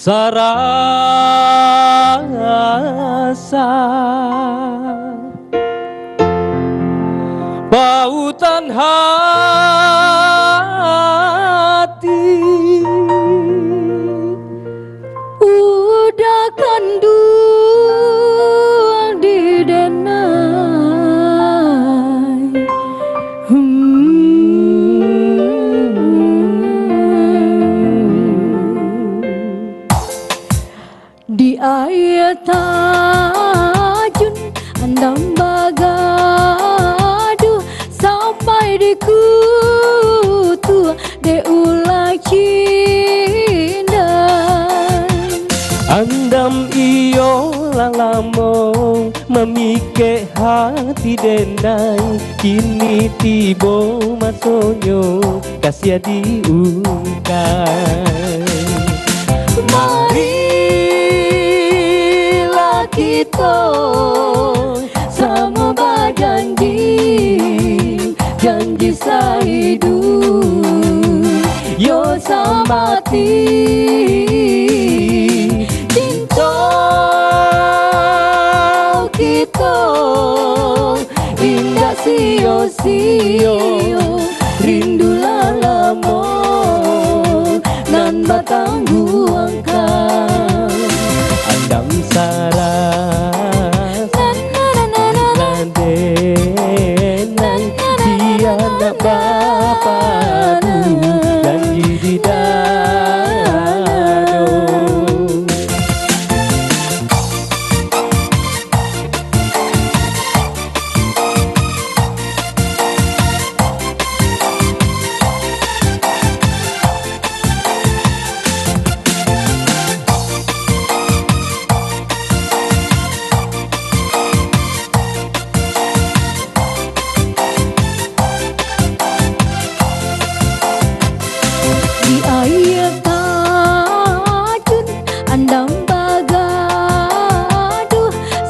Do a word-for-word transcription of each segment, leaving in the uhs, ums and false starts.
Tarasa pautan hati, udah kanduang di denai. Hmm. Di aia tajun andam bagaduh, sampai di kutua dek ulah cindai. Andam iyo lah lamo mamikek hati denai, kini tibo masonyo kasiah diungkai. Marilah kito samo bajanji, janji saiduik yo samati. Cinto kito indak sio-sio, rindu lah lamo nan batangguangkan. Andam sarasa nan denai, di anak bapadu, janji di dado. Di aia tajun andam bagaduh,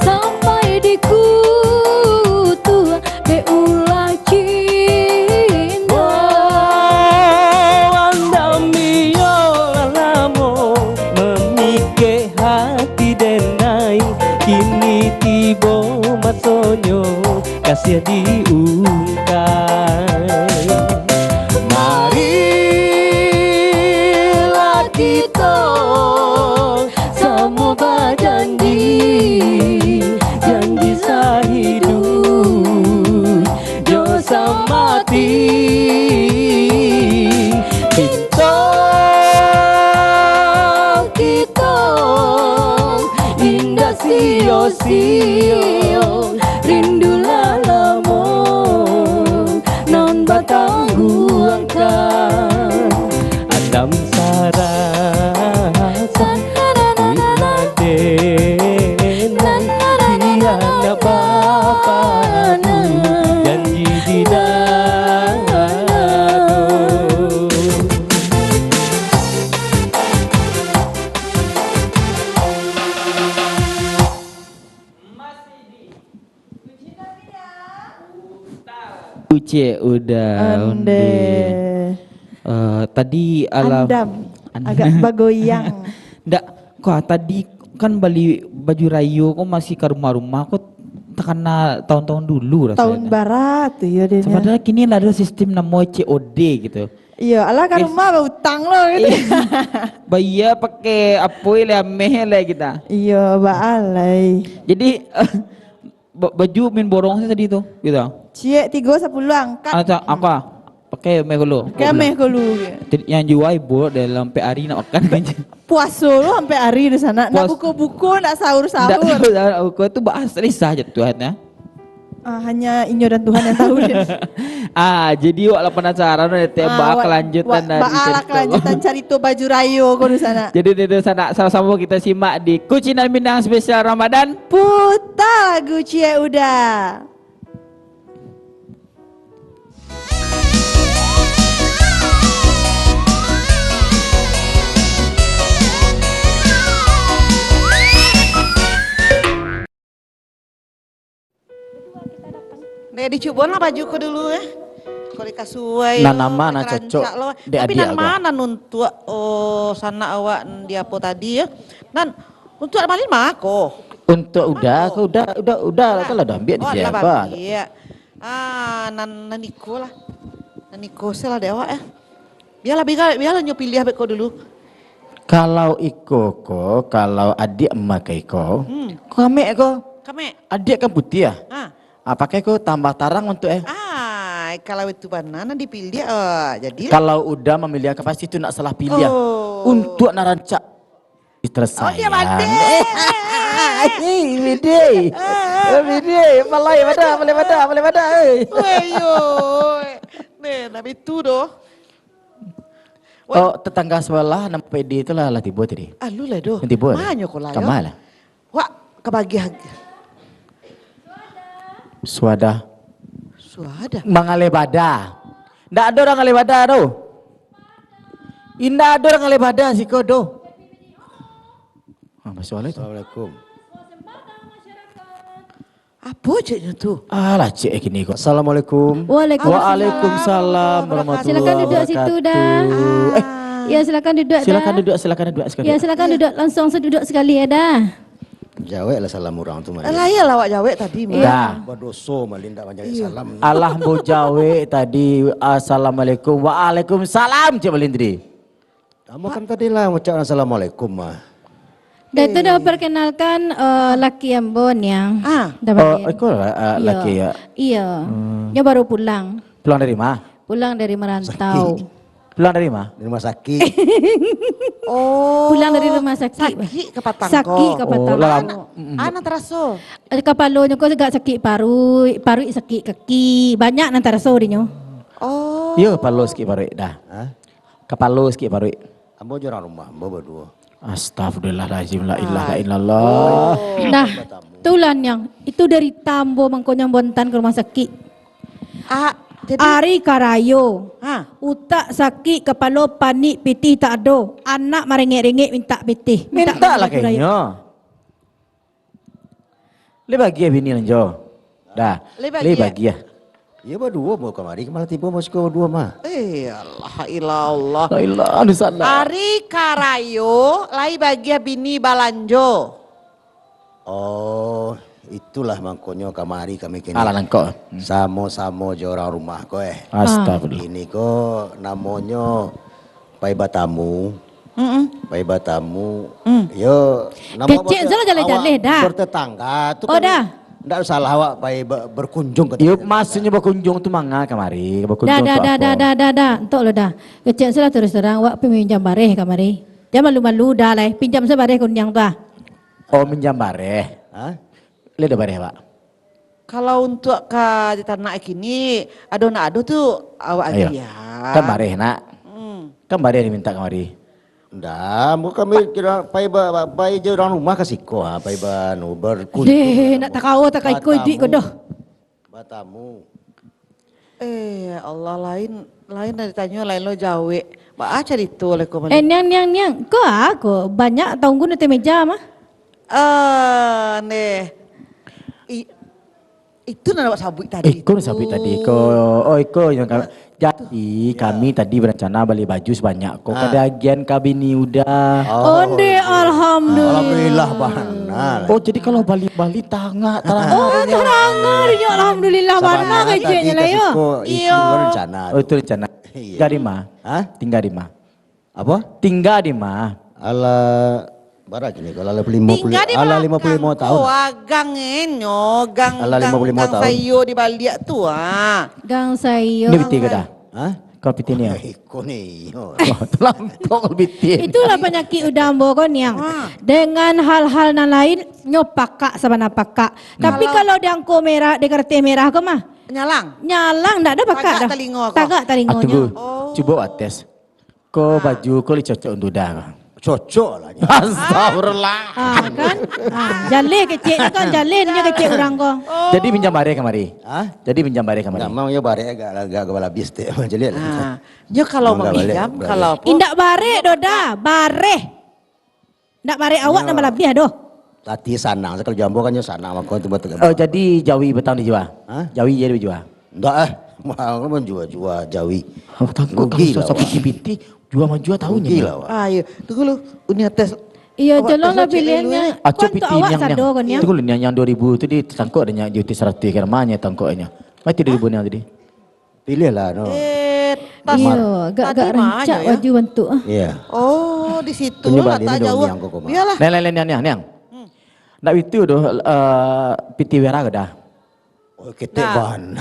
sampai di kutua dek ulah cindai. Oh, andam iyo lah lamo mamikek hati denai, kini tibo masonyo kasiah diungkai. Marilah kito samo bajanji, janji saiduik jo samati. Cinto kito indak sio-sio, rindu lah lamo nan batangguangkan. Andam sarasa di anak bapadu, janji di dado. Kuciak udah onde. Onde. Eh, tadi alam Andam. Andam. Agak bagoyang. Ndak, kok tadi kan bali baju rayo, kok masih ka rumah-rumah, kok takana tahun-tahun dulu rasanya. Tahun bara tu yo, dia. Padahal kini lah ado sistem namo C O D gitu. Iyo, alah ka Eh. rumah bautang lo gitu. Iya. Bayar pakai apoi lah, ameh lah kita. Iyo, baalai. Jadi, ba-, baju min borong sih tadi tu, gitu. Ciek tigo sapuluah angkat. Ada apa? Pakai ameh dulu. Pakai ameh dulu. Jadi, yang jual ibu dalam empat hari nak makan aja. Puaso lo sampai hari di sana. Nak Puas- buka-buka, nak sahur-sahur. Ndak sahur, sahur. Kau tu bahas selesai je Tuhan ya. Ah, hanya inyo dan Tuhan yang tahu. Ah, jadi awak lah penasaran, udah teh Ah, bak awak, kelanjutan awak dari bak alah cerita. Kelanjutan carito baju rayo ko di sana. Jadi di sana sama-sama kita simak di Kucinan Minang Spesial Ramadan. Puta Gucie Uda. Dek, dicubo lah baju ko dulu, eh. Kalau kasuai, nan yo, nama nan cocok dek adiak ko? Tapi nan ma nan untuak, oh, sanak awak di apo tadi, yo? Nan untuak Malin ma ko? Untuak Uda ko, Uda, Uda, Uda lah, kan lah dah ambiak di siapa? Ah, nan, nan iko lah. Nan iko se lah dek awak, eh. Bialah, bialah, bialah nyo piliah beko dulu. Kalau iko ko, kalau adiak mamakai ko, kamek ko. Kamek. Adiak kan putiah, ah. Ah, pakai ko tambah tarang untuak, eh. Ah, kalau itu bana nan dipiliah, ah, jadi. Kalau Uda mamiliah, pasti tu ndak salah piliah. Oh. Untuak nan rancak. Istri sayang. Oh, dia mati. Eh, bidai. Eh, bidai. Palai badak, palai badak, palai badak, eh. Weh, yo. Neh, nak itu doh. Oh, tetangga sebelah, nama P D tu lah, lah tibo tadi. Alu lah doh. Tibo. Manyo ko lah, yo? Kama lah. Wak, kabagian. Suadah. Suadah. Mangaleh bada. Ndak ado urang ngaleh bada tu. Indak ado urang ngaleh bada siko tu. Ah, masuk alai tu. Assalamualaikum. Apo ceknyo tu? Alah, cek eh kini ko. Assalamualaikum. Waalaikumsalam. Waalaikumsalam warahmatullahi wabarakatuh. Silakan duduk situ dah. Eh. Ya, silakan duduk dah. Silakan duduk, silakan duduk sekali. Ya, silakan duduk. Langsung saja duduk sekali ya dah. Jawek lah salam urang tu, Malin. Alah, iyolah awak jawek tadi, Mak. Dah. Badoso, Malin, ndak manjawek salam. Alah, ambo jawek tadi, "Assalamualaikum." "Waalaikumsalam," cek Malin tadi. Ambo kan tadi lah ngucap assalamualaikum, mah. Dah tu dah perkenalkan, eh, laki ambo, Niang. Ah. Dah. Oh, balian. Iko lah, eh, laki ya? Iya. Hmm. Dia baru pulang. Pulang dari ma? Pulang dari merantau. Sakit. Pulang dari ma? Dari rumah sakit. Oh. Pulang dari rumah sakit. Sakit kapatang ko. Sakit kapatang. Oh, lah, mm, mm. Ah, nan taraso. Eh, kapalonyo ko agak sakit paruik, paruik sakit kaki. Banyak nan taraso dinyo. Oh. Iyo, kapalo sakit paruik dah. Hah? Kapalo sakit paruik. Ambo jo urang rumah, ambo baduo. Astagfirullahalazim, la ilaha illallah. Nah, tu lah, Niang. Itu dari ambo mangkonyo bontan ka rumah sakit. Ah, jadi ari karayo. Ha. Utak sakik, kapalo panik, pitih tak ado. Anak marengek-rengek mintak pitih. Mintak lah ka inyo. Lai bagiah bini lanjo. Dah. Lai bagiah. Lai bagiah. Iyo, baduo mau kamari, malah tibo mau siko baduo mah. Eh, Allah, ilah Allah. La ilaha illallah. Ari karayo, lai bagiah bini balanjo. Oh, itulah mangkonyo kamari kami kini. Alah, nangkok. Hmm. Samo-samo jo urang rumah ko, eh. Astagfirullah. Ini ko namonyo pai batamu. Mm-mm. Pai batamu. Mm. Yo, namo kecek awak salah jaleh-jaleh dah. Bertetangga tu. Oh, kan dah. Ndak salah awak pai be-, berkunjung ka. Yo, maksudnyo berkunjung tu manga kamari, berkunjung dah, tu dah, apo? Dah, dah, dah, dah. Entok lo dah. Kecek salah terus terang, awak pai minjam bareh kamari. Jan malu-malu dah lai. Pinjam sabareh ka Niang tu ah. Oh, minjam bareh. Hah? Lai ado bareh, Pak? Kalau untuak ka ditanak kini, ado ndak ado tu awak agiah. Kan bareh, Nak. Hmm. Kan bareh dimintak kamari. Ndak, ambo kami kira pai ba-, ba-, pai jo urang rumah ka siko, ha, pai ba-, anu, berkunjung. Deh, ndak takawa tak ka iko iduik ko doh. Batamu. Eh, Allah, lain, lain lah ditanyo, lain lo jawek. Baa carito lai ko, Malin? Eh, Niang, Niang, Niang. Ko, ah, ko. Banyak tunggu di ateh meja mah. Ah, neh. I-, itu nan awak sabuik tadi. Iko nan sabuik tadi, ko. Oh, iko yang ka-, jadi, kami tadi berencana bali baju sabanyak ko. Ah. Ka diagiahan ka bini Uda. Oh. Onde, alhamdulillah. Alhamdulillah, bana. Oh, jadi kalau bali-bali tangah, tarang. Oh, tarang, yo, alhamdulillah, bana keceknyo lah, yo. Iyo. Oh, itu rencana. Iyo. Tingga di ma? Hah? Tingga di ma? Apo? Tingga di ma? Alah, bara kini ko, alah limo puluah, alah limo puluah limo tahun. Tingga di balakang ko, gang inyo, gang, alah limo puluah limo tahun. Gang sayo di baliak tu, ah. Gang sayo. Ni pitih ko dah? Hah? Ko pitih ni, ah? Iko ni, yo. Oh, talampau pitih. Itulah panyakik Uda ambo ko, Niang. Ah. Dengan hal-hal nan lain, nyo pakak sabana pakak. Tapi kalau di angko merah, di karateh merah ko mah? Nyalang. Nyalang, ndak ado pakak dah. Tagak talingo ko. Tagak talingonyo. Ah, tunggu. Oh. Cubo ates. Ko baju ko lai cocok untuak Uda ko? Cocok lah nyo. Astagfirullah. Ah, kan? Ah, jaleh keceknyo kan, jaleh nyo kecek urang ko. Jadi minjam bareh kamari? Hah? Jadi minjam bareh kamari? Ndak, memang yo bareh agak, agak, agak balabih saketek. Jaleh lah. Ah, nyo kalau maminjam, kalau apo? Indak bareh doh dah, bareh. Ndak bareh awak nan balabiah doh. Ati sanang, sakali jo ambo kan nyo sanang, mako tu buat. Oh, jadi jawi batang dijua? Hah? Jawi jadi dijua? Ndak, eh. Mahal manjua-jua jawi. Tangkok. Rugi lah, Wak. Piti-piti, jua manjua tahu. Rugi lah, Wak. Ah, iyo. Tunggu lu, Uni Ates. Iyo, awak jolong lah pilihannya. Aco piti niang, niang. Tunggu lu, niang, yang dua ribu tu di tangkok ado nyo, juti saratuih ka rumah nyo tangkoknyo. Mati dua ribu niang tadi. Pilih lah, no. Eh, tas. Iyo, agak-agak rancak baju bantuak, ah. Iyo. Oh, di situ lah, tak jauh. Biarlah. Niang, niang, niang, niang. Ndak itu doh, eh, piti wera ko dah. Oh, ketek ban.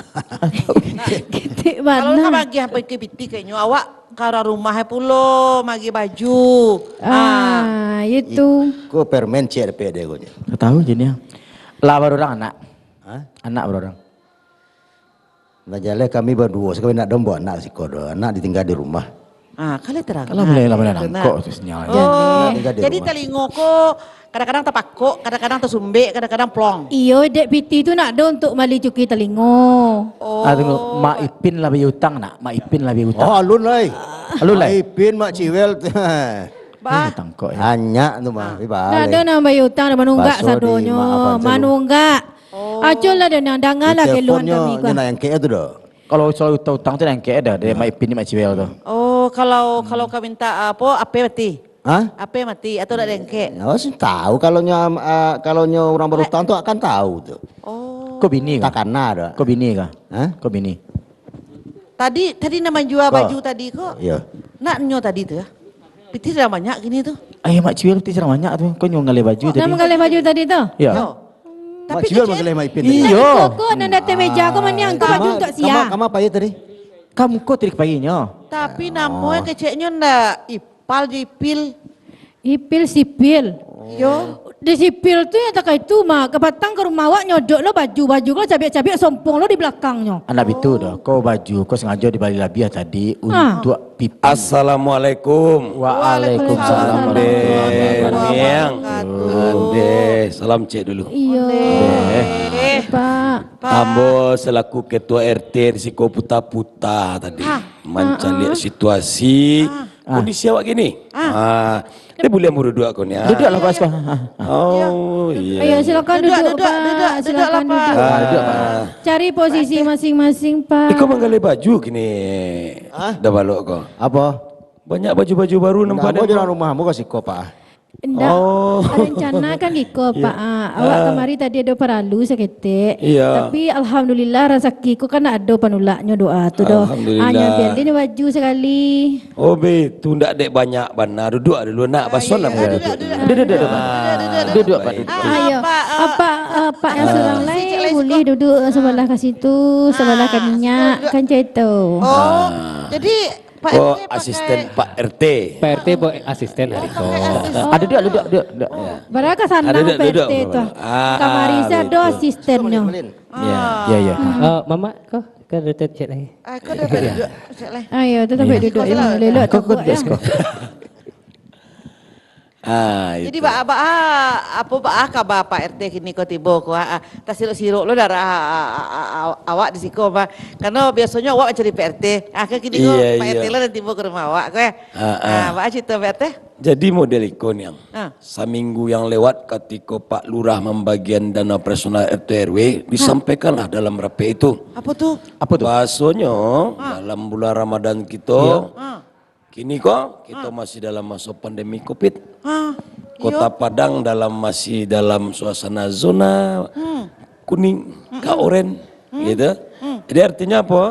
Ketek ban. Kalau nak bagiah pakai piti kayaknyo, awak ka rumah pulo, magi baju. Ah, itu. Ko permen cek dapek deh ko nyo. Tahu je niang. Lah, baru urang anak. Hah? Anak baru urang. Lah, jaleh kami baduo, sakali nak dombo anak siko doh. Anak ditingga di rumah. Ah, kalau terang. Kalau boleh, lah, boleh nangkok tu sinyal. Oh, jadi talingo ko kadang-kadang tapakok, kadang-kadang tasumbek, kadang-kadang plong. Iyo, dek piti tu nak do untuk mali cuki talingo. Oh. Ah, tunggu. Mak Ipin lah bayar utang nak? Mak Ipin lah bayar utang. Oh, alun lai. Alun lai. Mak Ipin, Mak Ciwel. Bah. Ini tangkok, ya. Banyak tu mah. Ah. Nak do nak bayar utang, dah manunggak sadonyo. Manunggak. Oh. Acok lah do niang, danga lah keluhan kami ko. Nak angkek tu doh. Kalau soal utang-utang tu, nangkek dah, dari Mak Ipin ni, Mak Ciwel tu. Oh, kalau, kalau ka minta, apo, ape mati? Hah? Ape mati atau dak dengkek? Oh, si tahu kalau nyo, ah, kalau nyo urang barutang tu akan tahu tu. Oh. Ko bini kah? Takana dah. Ko bini kah? Hah? Ko bini. Tadi, tadi nan manjua baju tadi ko. Iyo. Nak nyo tadi tu, ya? Piti sudah banyak kini tu. Ai, Mak Ciwel, piti sudah banyak tu. Ko nyo manggaleh baju tadi. Nak manggaleh baju tadi tu? Iyo. Yo. Tapi Mak Ciwel kecek manggaleh Mak Ipin tadi. Iyo. Kok nan datang meja ko, mani angkau baju untuak sia? Kama, kama payah tadi? Kamu ko tadi paginyo. Tapi namo keceknyo ndak Ipal jo Ipil. Ipil sipil. Yo. Di sipil tu yang takah itu mah, kapatang ka rumah awak nyodok lo baju, baju ko cabiak-cabiak sompong lo di balakangnyo. Anak bitu doh, ko baju ko sangajo dibali labiah tadi untuak Pipi. Assalamualaikum. Waalaikumsalam warahmatullahi wabarakatuh. Ande, salam cek dulu. Iyo. Ande. Pak. Ambo selaku ketua R T di siko puta-puta tadi, mancaliak situasi, kondisi awak kini. Ah. Ni buliah ambo duduak ko ni, ah. Duduaklah, Pak Asko. Oh, iyo. Ayo, silakan duduk, Pak. Silakan duduk. Ah, duduak, Pak. Cari posisi masing-masing, Pak. Iko manggaleh baju kini, Dabalok ko. Apo? Banyak baju-baju baru nampak di rumah. Ndak, ambo jo urang rumah ambo ka siko, Pak. Indak. Oh. Rencana kan giko, Pak. Ah, awak kamari tadi ado paralu saketek. Iyo. Tapi alhamdulillah, rasaki ko kan ado panulaknyo doa tu doh. Alhamdulillah. Hanya beli ni baju sakali. Oh, be, tu ndak dek banyak bana. Duduak dulu, nak. Baso lah. Duduak, duduak, duduak. Duduak, duduak, Pak. Duduak, Pak. Duduak. Ayo. Pak, ah, Pak, ah, Pak yang surang lai, buliah duduak sabalah ka situ, sabalah ka minyak, kan cak itu. Oh, jadi Pak R T pakai asisten Pak R T. Pak R T asisten hari ko. Ado duduak, duduak, duduak, duduak. Bara ka sana Pak R T tu. Kamari sia ado asistennyo. Ya, ya, ya. Eh, Mamak ko, ka duduak cek lai. Ah, ko duduak cek lai. Ayo, tu tampek duduak yang lelok. Ko, ko duduak siko. Ah, jadi, baa, baa, apo, baa kaba Pak R T kini ko tibo ko, ah, ah, tasirok-sirok lo darah, ah, ah, ah, ah, awak di siko, bah. Karano biasonyo awak mancari Pak R T. Ah, kan kini ko Pak R T lo nan tibo ka rumah awak ko, eh. Ah, ah. Ah, baa carito Pak R T? Jadi model iko niang. Ah. Saminggu yang lewat katiko Pak Lurah mambagian dana operasional R T R W, disampaikanlah dalam rapek itu. Apo tu? Apo tu? Bahasonyo, dalam bulan Ramadan kito, kini ko, kito masih dalam maso pandemi covid. Kota Padang dalam, masih dalam suasana zona kuning ka oren, gitu. Jadi artinyo apo?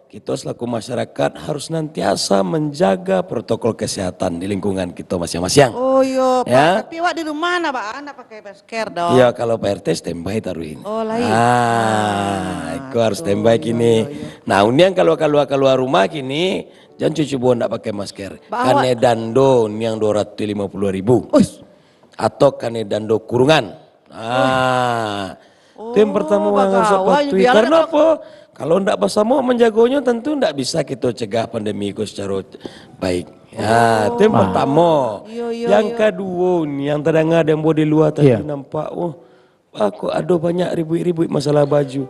Kito selaku masyarakat harus nantiasa manjaga protokol kesehatan di lingkungan kito masiang-masiang. Oh, iyo, Pak. Ya. Tapi awak di rumah nah, Pak, ah, ndak pakai masker doh. Iyo, kalau Pak R T standby taruhin. Oh, lain. Ah, iko harus standby kini. Nah, niang kalau kalua-kalua rumah kini, jan cubo-cubo ndak pakai masker. Kanai dando niang dua ratus lima puluh ribu. Uish. Atau kanai dando kurungan. Ah. Tu yang pertama urang harus patuhi. Karano apo? Kalau ndak basamo manjagonyo, tantu ndak bisa kito cegah pandemi ko secara baik. Ya, tu yang pertamo. Iyo, iyo, iyo. Yang kaduo ni, yang tadanga dek ambo di lua tadi nampak, oh, ah, kok ado banyak ribuik-ribuik masalah baju.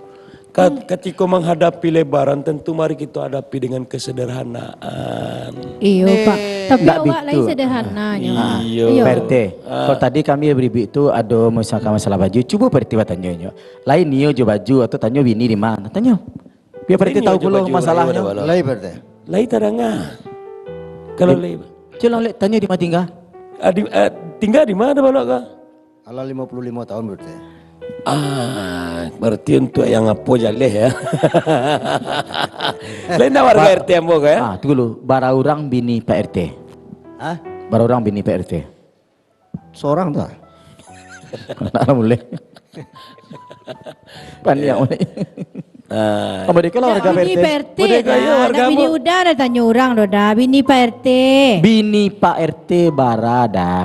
Ka-, katiko manghadapi Lebaran, tantu mari kito hadapi dengan kesederhanaan. Iyo, Pak. Tapi awak lai sederhananyo. Iyo. Pak R T, kalau tadi kami beribuik tu ado misalkan masalah baju, cubo Pak R T batanyo nyo. Lain nio jo baju atau tanyo bini di ma? Tanyo. Biar Pak R T tahu pulo masalahnyo. Lai, Pak R T. Lai tadanga. Kalau lai. Cubo lek tanyo di ma tingga. Ah, di, ah, tingga di ma Dabalok ko? Alah limo puluah limo tahun, Pak R T. Ah, berarti untuak yang apo jaleh, ya. Lai ndak warga Ba-, R T ambo ko, ya? Ah, tu dulu. Bara urang bini Pak R T? Hah? Bara urang bini Pak R T? Sorang tu, ah. Nak lah mulai. Paniang mulai. Ah. Merdeka lah warga Pak R T. Bini Pak R T, dah. Merdeka, ya, warga bini apa? Uda dah tanyo urang tu dah. Bini Pak R T. Bini Pak R T bara dah.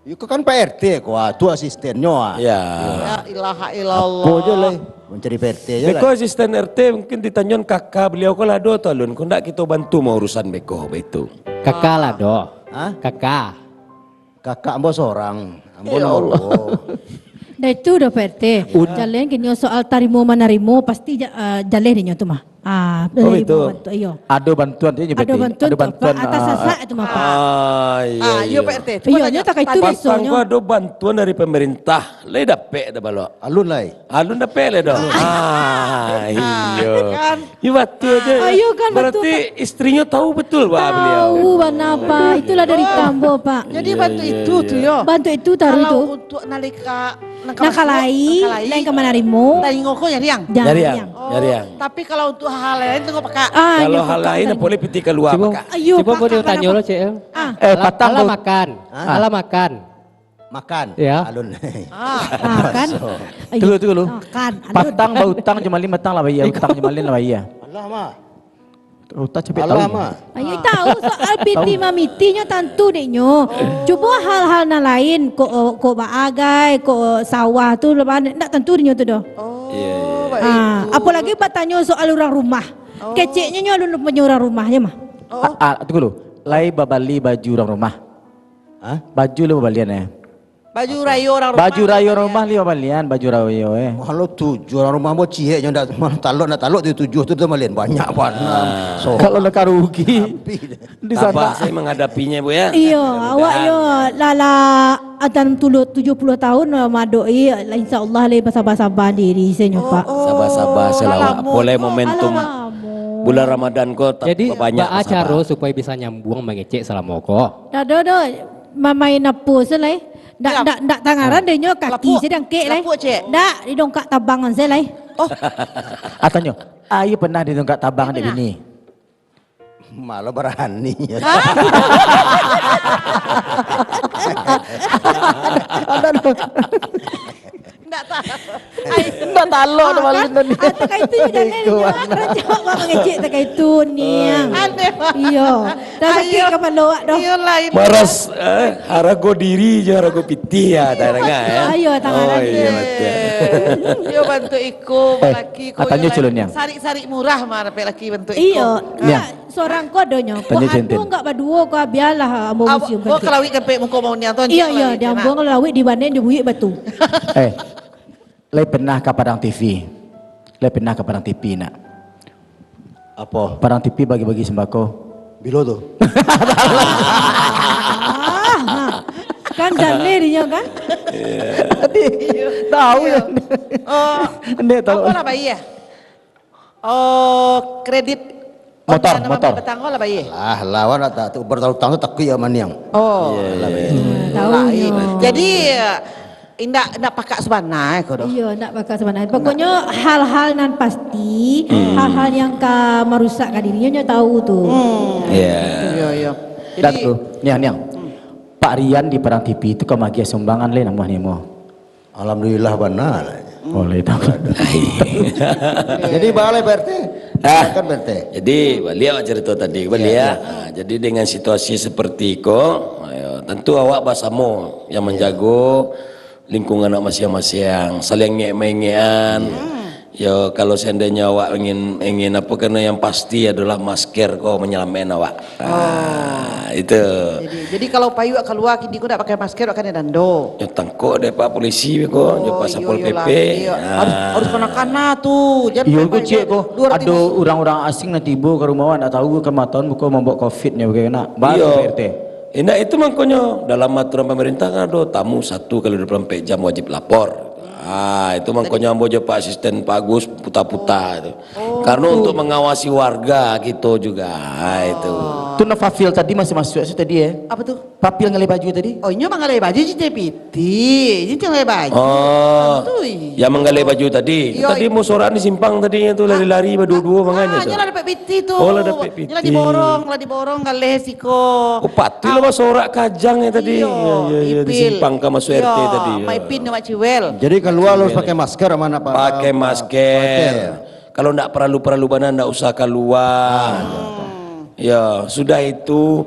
Iko kan Pak R T ko, ah, tu asistennyo, ah. Ya. La ilaha illallah. Apo je lah, mancari Pak R T je lah. Beko asisten R T mungkin ditanyoan kakak beliau ko lah ado tu alun, ko ndak kito bantu maurusan beko, baitu. Kakak lah ado. Hah? Kakak. Kakak ambo sorang, ambo. Ya Allah. Dah itu dah, Pak R T. Udah. Jaleh kinyo soal tarimo manarimo, pasti ja-, ah, jaleh dinyo tu mah. Ah, oh, tarimo itu. Bantuan, iyo. Ado bantuan tu nyo, Pak R T. Ado bantuan tu, Pak. Ado bantuan, atas ah, sasak tu mah, Pak. Ah, iyo, iyo, Pak R T. Iyo, nyo tak itu biasonyo. Patang ko ado bantuan dari pemerintah. Lai dapek Dabalok? Alun lai. Alun dapek lai doh. Ah, iyo. Kan? Iyo batua je. Ah, iyo kan, batua. Berarti istrinyo tahu betul, Pak, beliau. Tahu bana, Pak. Itulah dari tambo, Pak. Jadi bantu itu tu yo. Bantu itu taruh tu. Kalau untuk nalika nangka masuk, nangka lai, nangka lai, lain ka manarimo. Talingo ko nyariang. Nyariang, oh, nyariang. Tapi kalau untuk hal lain tu kau pakak. Ah, kalau hal lain, boleh pitih kalua pakak. Ayo, cubo pakak, boleh tanyo lo, Cek. Ah. Eh, patang alah makan. Hah? Alah makan. Makan. Ya. Alun. Ah. Makan. Tunggu, tunggu dulu. Makan. Alun. Patang bautang jo malin, patang lah bayia. Utang jo malin lah bayia. Alah, mah. Utang capek tahu. Alah, mah. Ayo tahu soal pitih mamitihnyo tantu dek nyo. Oh. Cubo hal-hal nan lain, kok, kok baagai, kok sawah tu, ndak tantu dek nyo tu doh. Oh, iya, iya. Ah, apolagi batanyo soal urang rumah. Oh. Keceknyo nyo alun punyo urang rumah je mah. Oh. Ah, ah, tunggu dulu. Lai babali baju urang rumah. Hah? Baju lo babalian, eh? Baju rayo urang rumah. Baju rayo urang rumah li babalian, baju rayo, eh. Kalau tujuah urang rumah mo ciek nyo ndak, talok ndak talok tu tujuah tu, tu malian banyak bana. Ah. So. Kalau nak rugi. Habis. Di sana. Tabah saya menghadapinya, Bu, ya. Iyo, mudah-mudahan, awak yo, ya. Lala atan tulo tujuah puluah tahun, eh, madok, eh, insyaallah lai basaba-saba diri se nyo, Pak. Oh, oh. Saba-saba se lah, awak. Alah, lamo. Mulai momentum bulan Ramadan ko, ta-, jadi, babanyak baa basaba. Jadi, baa caro supayo bisa nyambuang mangecek salamo ko? Dak ado doh, mamain apo se lai. Ndak, ndak, ndak tangaran deh nyo kaki se diangkek lai. Lapuak, Cek. Ndak, didongkak tabangan se lai. Oh. Atanyo, ayo pernah didongkak tabang dek bini? Malah barani. Hah? Ada, ada. Ndak tahu. Ai. Ndak talok tu malu tadi. Ah, tak itu je, jangan. Itu mana? Kerja awak mangecek tak itu ni. Aneh. Iyo. Dah sakit kapalo awak doh. Iyo lah, ini. Maras, eh, harago diri je, harago pitih ya, tak dengar ya. Ayo, tangan. Oh, iya, betul. Iyo, bantu iko, eh, laki ko. Atanyo culun yang. Sarik-sarik murah mah, dapek laki bantu iko. Iyo. Ah. Niang. Sorang ko adonyo. Tanyo ko ado enggak baduo ko, bialah ambo musim. Ko kalawik dapek muko mau niang tu. Iyo, iyo, di ambo kalawik, di bana di buyuik batu. Eh, lai pernah ka Padang T V? Lai pernah ka Padang T V, nak? Apo? Padang T V bagi-bagi sembako. Bilo tu? Ah, kan jaleh dinyo kan? Tadi tahu ya. Oh. Ndek tahu. Apo lah bayia? Oh, kredit motor, Honda motor. Betang ko lah bayia. Lah, lawan tak, tak, bertahun-tahun tu takut ya maniang. Oh. Iya, iya. Tahu. Jadi, indak, indak pakak sabana ko doh. Iya, indak pakak sabana. Pokoknya hal-hal nan pasti, hal-hal yang ka marusak ka dirinyo, nyo tahu tu. Hmm. Iya. Iya, iya. Jadi, Datu, niang, niang. Pak Rian di Padang T V tu ka magiah sumbangan lai namuah nimo. Alhamdulillah bana lah. Boleh tahu. Jadi, baa lai, Pak R T? Ah. Silakan, Pak R T. Jadi, baliak awak carito tadi, baliak. Iya, iya. Ah, jadi, dengan situasi seperti iko, ayo, tentu awak basamo yang manjago lingkungan awak masiang-masiang, saling engek-maengekan. Hmm. Yo, kalau seandainyo awak ingin, ingin apo, karena yang pasti adolah masker ko manyalamaikkan awak. Ah, itu. Jadi, jadi kalau payu awak kalua kini ko ndak pakai masker, awak kanai dando. Yo, tangkok dek Pak polisi ko, jo Pak Satpol P P. Oh, iyo, iyolah. Iyo. Ah. Harus, harus kana-kana tu. Jangan main-main. Iyo, kecek ko. Ado urang-urang asing nan tibo ka rumah awak, ndak tahu ka matan buko mambawa covid nyo bagai nak. Baru Pak R T. Iyo. Indak, itu mangkonyo dalam aturan pemerintah kan ado tamu satu kali dua puluh empat jam wajib lapor. Ah, itu mangkonyo ambo jo Pak Asisten Pak Agus puta-puta tu. Oh. Karena untuk mengawasi warga kito juga. Ah, itu. Tu nan Fafil tadi masih masuk sih tadi, eh. Apa tu? Fafil ngalih baju tadi. Oh, inyo manggalih baju, cincin piti. Cincin ngalih baju. Oh, tu, iyo. Yang manggalih baju tadi. Iyo. Tadi mau sorak di simpang tadi, yang tu lari-lari baduo-duo manganyo tu. Inyo lah dapek piti tu. Oh, lah dapek piti. Inyo lah diborong, lah diborong ngalih siko. Oh, patuih lah basorak kajang ya tadi. Iyo, iyo, iyo, di simpang ka masuk R T tadi. Iyo, Mak Ipin, Mak Ciwel. Jadi kalua harus pakai masker, aman apa? Pakai masker. Kalau ndak paralu-paralu bana, ndak usah kalua. Ah, iyo, iyo. Ya, sudah itu,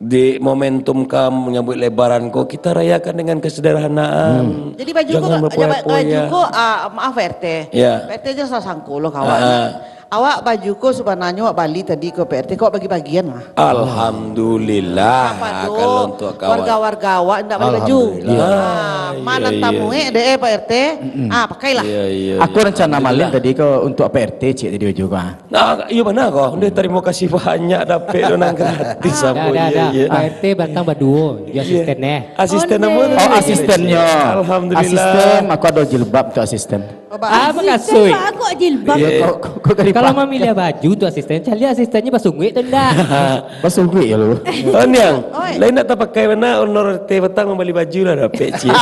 di momentum ka manyambuik Lebaran ko, kita rayakan dengan kesederhanaan. Hmm. Jadi baju ko, jangan berfoya-foya. Baju ko, ah, maaf, Pak R T. Ya. Pak R T jan salah sangko lo ka awak. Ah. Awak baju ko sabananyo awak bali tadi ko, Pak R T, ko awak bagi-bagian lah. Alhamdulillah. Apa tu? Kalau untuk kawan. Warga-warga awak ndak bali baju. Alhamdulillah. Ah, iyo, iyo. Tamu, eh, dek, eh, Pak R T. Mm-mm. Ah, pakailah. Iyo, iyo, iyo. Alhamdulillah. Aku rencana malin tadi ko untuk Pak R T, ciek, tadi baju ko, ah. Nah, iyo bana ko. Ndeh, tarimo kasih banyak dapek tu nan gratis. Dah, dah, dah. Iyo, iyo. Pak R T batang baduo, jo asisten, eh. Asisten apa tu? Oh, asistennyo. Alhamdulillah. Asisten, aku ado jilbab tu asisten. Oh, ba- Ah, makasih. Asisten, Pak, aku jilbab. Iyo, kok, kok, kok dari Kalau Pak? Mamiliah baju tu asisten, caliak asistennyo basunguik tu ndak? Basunguik ya lu. Oh, niang. Oi. Lain ndak tapakai bana, honor R T batang mambali baju lah dapek, ciek.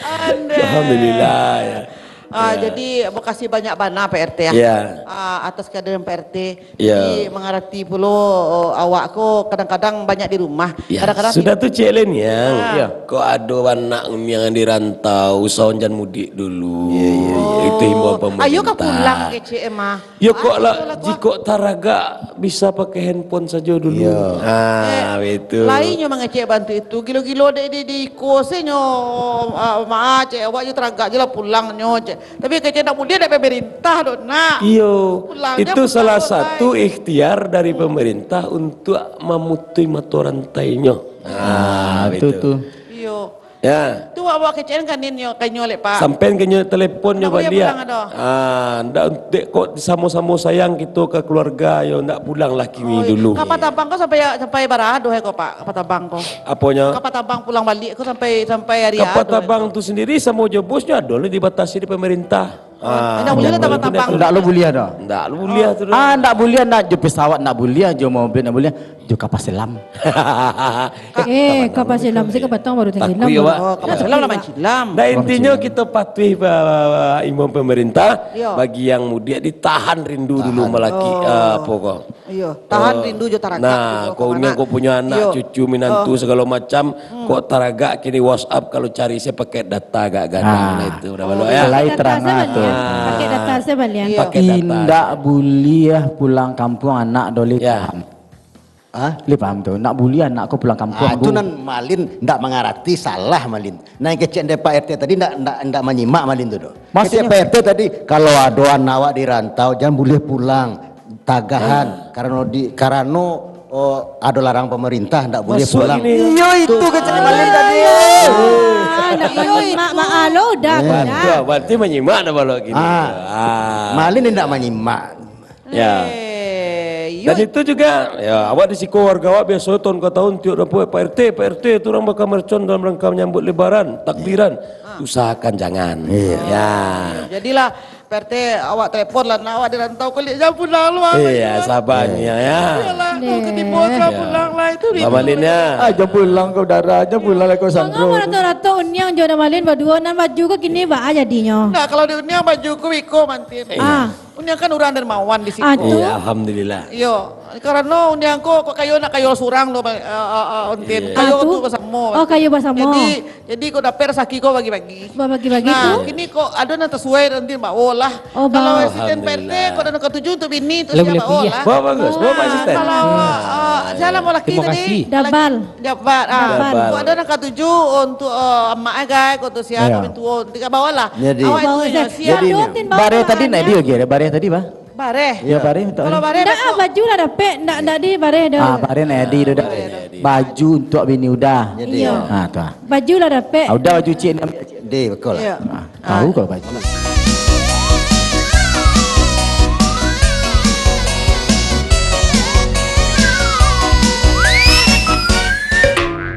Aduh. Alhamdulillah, ya. Ah, ya. Jadi, makasih banyak bana, Pak R T, ya. Ya. Ah, atas kehadiran Pak R T. Ya. Jadi, mangarati pulo, oh, awak ko kadang-kadang banyak di rumah. Ya, kadang-kadang sudah tu, Cik Len, yang, ah, ya, kok ado anak yang di rantau, usahoan jan mudik dulu. Ya, ya, ya. Itu himbauan pemerintah. Ayo ka pulang kecek, Emma. Yo, kok lah, jikok taragak bisa pakai handphone sajo dulu. Yo. Ah, eh, betul. Lain nyo mangecek bantu itu, gilo-gilo dek di, di iko se nyo, ah, ma, cek, awak jo taragak je lah pulang nyo, cek. Tapi kecek ndak buliah dek pemerintah doh, nak. Iyo, pulang je, itu pulang salah satu ikhtiar dari pemerintah untuk mamutuih mato rantainyo. Ah, betul. Ah, betul tu. Iyo. Ya. Tu awak kecek kan nyo, ka nyo lek, Pak. Sampai ka nyo telepon nyo baliak. Ndak buliah pulang doh. Ah, ndak, dek kok samo-samo sayang kito ka keluarga, yo ndak pulang lah kini dulu. Oh, iya. Kapal tabang ko sampai, sampai bara doh, eh, ko, Pak? Kapal tabang ko. Aponyo? Kapal tabang pulang baliak ko sampai, sampai hari A doh, eh, ko. Kapal tabang tu sendiri samo jo bosnyo ado lah dibatasi di pemerintah. Ah, ndak buliah lah tabang-tabang. Ndak lo buliah doh. Ndak lo buliah tu doh. Ah, ndak buliah, ndak jo pesawat ndak buliah, jo mobil ndak buliah, jo kapal selam. Eh, kapal selam se ka batang baru tenggelam. Takui awak. Oh, kapal selam lah main silam. Nah, intinyo kito patuih ba-, imbauan pemerintah, bagi yang mudik ditahan rindu dulu malaki, ah, apo ko. Iyo, tahan rindu jo taragak. Nah, kok niang kok punyo anak, cucu, minantu, segalo macam, kok taragak kini WhatsApp, kalau cari se pakai data agak gadang lah itu, udah balok, ya. Pakai data se balian. Pakai data se balian. Pakai data. Indak buliah pulang kampuang anak doh, Lip. Ya. Paham? Ah? Lip paham tu. Ndak buliah anak ko pulang kampuang, Bu. Ah, tu nan malin ndak mangarati, salah malin. Nah, yang kecek dari Pak R T tadi ndak, ndak, ndak manyimak malin tu doh. Maksudnyo? Kecek Pak R T tadi, kalau ado anak awak di rantau, jan buliah pulang. Tagahan, karano di, karano, oh, ado larang pemerintah, ndak buliah pulang. Iyo, itu kecek malin tadi. Ah, ndak manyimak, mak, ah, lo dah, dah. Berarti manyimak dah balok kini. Ah. Malin ndak manyimak. Ya. Eh, iyo. Dan itu juga, ya, awak di siko warga awak biaso tahun ka tahun tiok dapek, "Pak R T, Pak R T, tu urang bakar mercon dalam rangka menyambut Lebaran, takbiran." Usahakan jangan. Iya. Ya. Jadilah Pak R T, awak telepon lah, nak awak di rantau ko, liak jan pulang lu, ah. Iya, sabarnyo, ya. Iyolah, kau ketipu, jan pulang lah, itu rindu. Bamalinnya. Ah, jan pulang kau, Dara, jan pulang lah kau, Sandro. Mangko marato-rato uniang jo Damalin baduo, nan baju ko kini baa jadinyo? Nah, kalau di uniang baju ko iko mantin. Ah. Uniang kan urang dermawan di siko. Ah, tu. Iya, alhamdulillah. Iyo, karano uniang ko, kok kayo nak kayo surang tu, eh, eh, eh, Untin. Iya. Kayo tu basamo. Oh, kayo basamo. Jadi, Jadi, kok dapek rasaki ko bagi-bagi. Babagi-bagi tu? Nah, kini kok ado nan tasuai nanti bao lah. Oh, bao. Kalau asisten P R T, kok ado nan katuju untuk bini tu, sia bao lah. Wah, bagus. Wah, Pak Asisten. Kalau, eh, sia lah mau laki tadi? Terima kasih. Dabal. Dabal, ah. Dabal. Kok ado nan katuju untuk, eh, amak agai, kok tu sia, kok tuo, tinggal bao lah. Jadi, awak itu sia. Jadi, bareh tadi nak di, oke, bareh tadi, bah? Bareh. Iyo, bareh. Kalau bareh ndak, baju lah dapek, ndak, ndak di bareh dah. Ah, bareh nak di dah. Bareh nak di. Baju untuk bini udah. Iyo. Ah, tu ah. Baju lah dapek. Ah, udah baju cik ni ambil cik. Deh, betul lah. Iyo. Ah, tahu kalau baju.